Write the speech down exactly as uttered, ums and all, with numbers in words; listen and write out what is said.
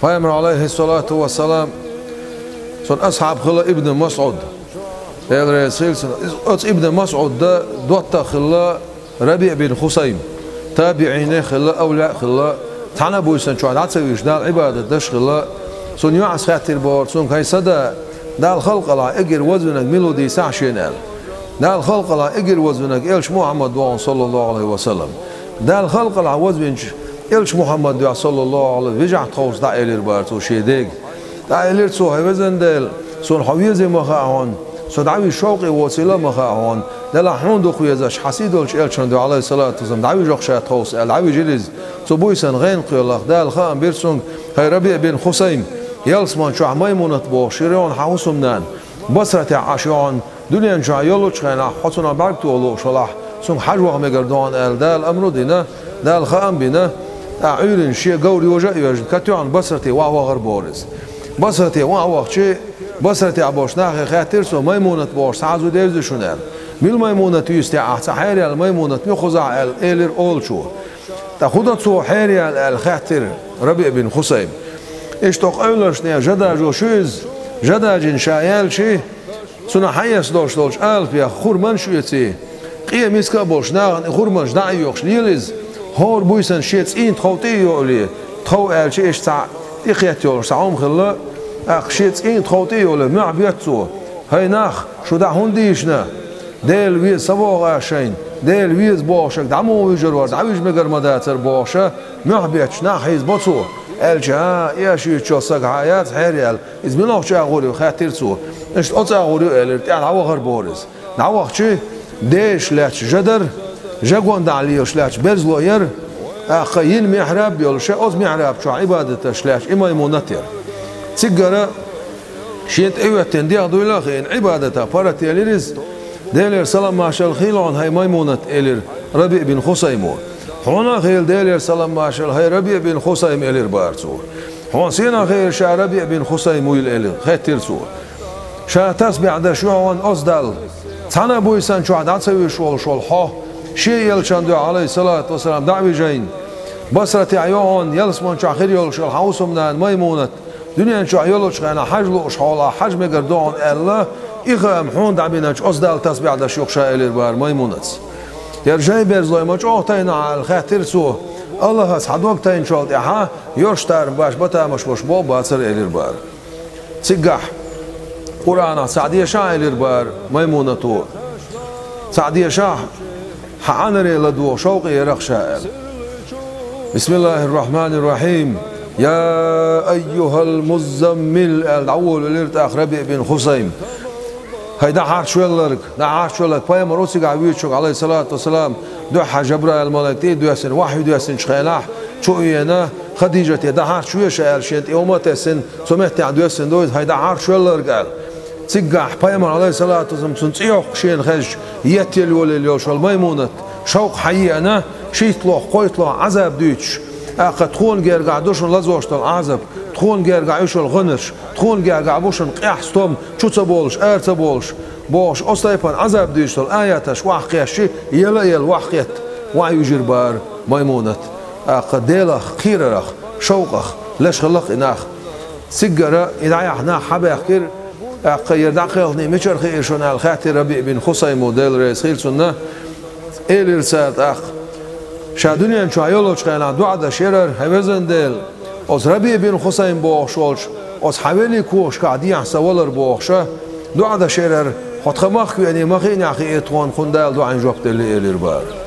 Пайхамар, алейхиссалату вассалам, цун асхьаб хилла Ибн МасӀуд. Дела реза хила цунна. Оцу Ибн МасӀудна доттагӀа хилла РабиӀ бин Хусайм. ТабиӀинех хилла, авлияъ хилла. Цхьана а буьйсанна чохь дӀа ца вуьйш, Далла Ӏибадат деш хилла. Цунна юьхьанца хаьттира бохура цуьнга: «ХӀай сан да, Далла халкъалахь эггара вазвинарг мила ву дийцахьа шена», – аьлла. «Далла халкъалахь эггара вазвинарг Элча Мухьаммад ву хьуна, саллаллаху Ӏалайхи ва саллам». «Далла халкъалахь вазвинчу Элча Мухьаммад ву хьуна, саллаллаху Ӏалайхи, вижахь тховса дӀа», – элира бохура цо шен дега. ТӀаккха элира цо: «ХӀай везан Дела, суна хьо везий ма хаьа хьуна, со дӀавижа шовкъе воцийла а ма хаьа хьуна, делахь хьуна дукха везаш, хьан сийдолчу Элчанна ву хьуна, алейхиссалату вассалам, дӀавижа-кх ша тховса», – аьлла, дӀавижира иза. Цу буьйсанна гӀенах кхоьллина, Дала хаам бира цуьнга: «ХӀай РабиӀ бин Хусайм, ялсамани чохь Маймунат бохуш хир ю хьуна хьан хӀусамнана, Басрате Ӏаш ю хьуна, дуьнен чохь йоллучу хенахь хьо цунах бӀаьрг тоха лууш велахь, цуьнга хьажа ваха мегар ду хьуна», – аьлла, Дала амру а дина, Дала хаам а бина, тӀаккха Ӏуьйранна шен говр йожа а йоьжна, катоьхна Басрате охьавахара бохура иза. Басрате охьавахча, Басратехь болчу нахе хаьттира цо: «Маймунат бохуш цхьа а зуда евзий шуна?» – аьлла. «Мила Маймунат юьйцу те ахь, цхьа хьераяьлла Маймунат ма ю кхузахь», – аьлла, элира олучо. «Ткъа хӀун до цо хьераяьлла?» – аьлла, хаьттира РабиӀ бин Хусайм. Иштта оцу къевларшна жа дажош ю иза. Жа даьжна ша яьлча, цунах хьаэцна долуш долчу алапех хурманаш а оьций, къен миска а болчу нахана и хурманаш дӀа а йоькъуш лела иза, хӀора буьйсанна шен цӀийнан тхов тӀе а йолий, тхов аьлча, иштта цхьаъ тӀекхетта йолуш цхьа хӀума хилла, тӀаккха шен цӀийнан тхов тӀе а йолий, мохь беттара цо: «ХӀай нах, шу дӀа хӀунда дийшина? Дела веза ца боху аш шайна? Дела веза бохуш дӀа муха вуьжур вара, дӀавижа мегар ма дацара», – бохуш, мохь бетташ нах хьийзабо цо. Аьлча: «ХӀан, и аш юьйцучу стага хьан яц хьераяьлла? Иза мила агӀор ю?» – хаьттира цо. «Иштта оцу агӀор ю», – элира, тӀаьхьа дӀавахара бохура иза. ДӀавахча, дешаш лаьтташ жа дара, жа гондахь лелаш лаьтташ берзалой яра, тӀаккха йина михьраб а йолуш, оцу михьраб чохь Ӏибадат деш лаьтташ и Маймунат яра. Цигара шен тӀе а хӀоьттина, дегӀ дуйла а хиъна, Ӏибадатах паргӀат елира иза. «Делера салам-маршалла хуьлда хьуна, хӀай Маймунат», – элира РабиӀ бин Хусаймо. «Хьуна а хуьлда Делера салам-маршалла, хӀай РабиӀ бин Хусайм», – элира бохура цо. «Хьуна сенах хуьлда ша РабиӀ бин Хусайм вуйла?» – аьлла, хаьттира цо. «Ша тасбихь деш ю хьуна оцу Далла, цхьана а буьйсанна чохь дӀа ца вуьйш волуш волу хьо, шен Элчанна ву хьуна, алейхиссалату вассалам, дӀа а вижина, Басратехь ю хьуна, ялсамани чохь хир йолуш йолу хьан хӀусамнана Маймунат, дуьнен чохь йоллучу хенахь хьажа лууш хьолахь, хьажа мегар ду хьуна», – аьлла, и хаам хьуна дӀабинчу оцу Далла тасбихь деш ю-кх ша, элира бохура Маймунас. Яра жай берзалой ма чӀогӀа тайна хьан аьлла, хаьттира цо. «Аллахьаца хьан дог тайначул тӀаьхьа йорш тарам беш, батамаш беш болх бацара», – элира бохура. Цигахь: «Къуръанах цхьаъ дешахьа», – элира бохура Маймунато. «Цхьаъ дешахь, хьан Ӏанаре ладогӀа шовкъе ярах ша», – аьлла. «Бисмиллахир-рахманир-рахим. Я айюхал-муззаммил», – аьлла, дӀаволавелира тӀаккха РабиӀ бин Хусайм. «ХӀай дӀахьарчвелларг, дӀахьарчвелларг», пайхамар ву цигахь вуьйцург, алейхиссалату вассалам, дуьххьара Жабраил-малайк тӀе а доьссина, вахьйу доьссинчу хенахь чу а веана, Хадижате дӀахьарчве ша аьлла, шена тӀе хӀума а тесна, цу меттехь доьссина ду иза: «ХӀай дӀахьарчвелларг», – аьлла. Цигахь пайхамар, алейхиссалату вассалам, цуьнан цӀе йоккхуш шена хезча, еттел йолийла йолуш йолу Маймунат шовкъ хьаеана, шийтталгӀа, кхойтталгӀа Ӏазаб дуьйцуш: «ТӀаккха тхуна герга дуьшна лазош долу Ӏазап, тхуна герга йолуш йолу гӀанаш, тхуна герга бу шуна къаьхьа стом, чу ца болуш, ара ца болуш», – бохуш, оцу тайпана Ӏазаб дуьйцуш долу аяташ охьакхаьчча, ела а елла охьакхетта, охьавуьйжира бохура Маймунат. ТӀаккха Делах кхерарах, шовкъах леш хилла-кх и нах. Цигара и дӀаяхьа нах хьабаьхкира, тӀаккха: «Яра дӀакхелхиний мичара хиира шуна?» – аьлла, хаьттира РабиӀ бин Хусаймо, Дела реза хила цунна. Элира цара тӀаккха: «Ша дуьнен чохь йоллучу хенахь доӀа деш яра, хӀай везан Дела, оцу РабиӀ бин Хусайм бохуш волчу оцу хьан велин когашкахь дехьа сан валар бохуш, доӀа деш яра, хьо тхан махка веаний ма хиънехь хиира тхуна, кхунна Дала доӀина жоп деллий», – элира бохура.